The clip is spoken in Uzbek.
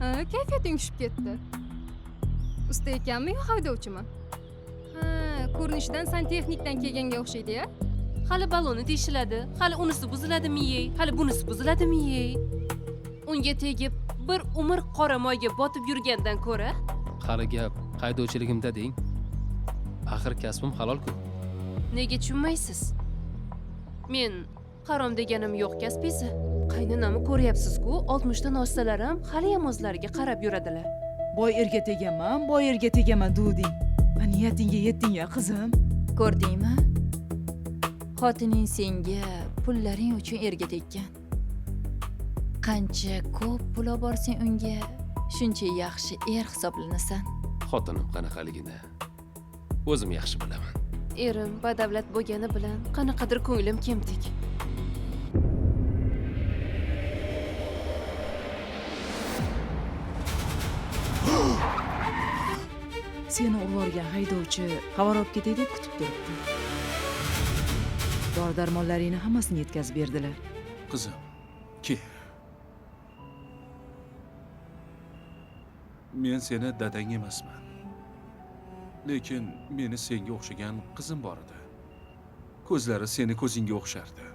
Ha, kayfiyating tushib ketdi. Usta ekanmi yo haydovchimi? Ha, ko'rinishidan santexnikdan kelganga o'xshaydi-ya. Hali baloni teshiladi, hali unisi buziladimi yey, hali bunisi buziladimi yey. Unga tegib bir umr qora moyga botib yurgandan ko'ra, Hali gap haydovchiligimda deng. Axir kasbim halol-ku. Nega tushunmaysiz? Men harom deganim yo'q kasbingizni. Qaynonamni ko'ryapsiz-ku, 60 dan oshsalar ham haliyam o'zlariga qarab yuradilar. Boy erga tegaman, boy erga tegaman duvding. Ha, niyatingga yetding-ya, qizim. Ko'rdingmi? Xotining senga pullaring uchun erga tekkan. Qancha ko'p pul oborsang unga, shuncha yaxshi er hisoblanasan. Xotinim qanaqaligini o'zim yaxshi bilaman. Erim badavlat bo'lgani bilan qanaqadir ko'nglim kemtik. Seni urib yuborgan haydovchi xabar olib ketay deb kutib turibdi. Dori-darmonlaringni hammasini yetkazib berdilar. Qizim, kel. Men seni dadang emasman. Lekin meni senga o'xshagan qizim bor edi. Ko'zlari seni ko'zingga o'xshardi.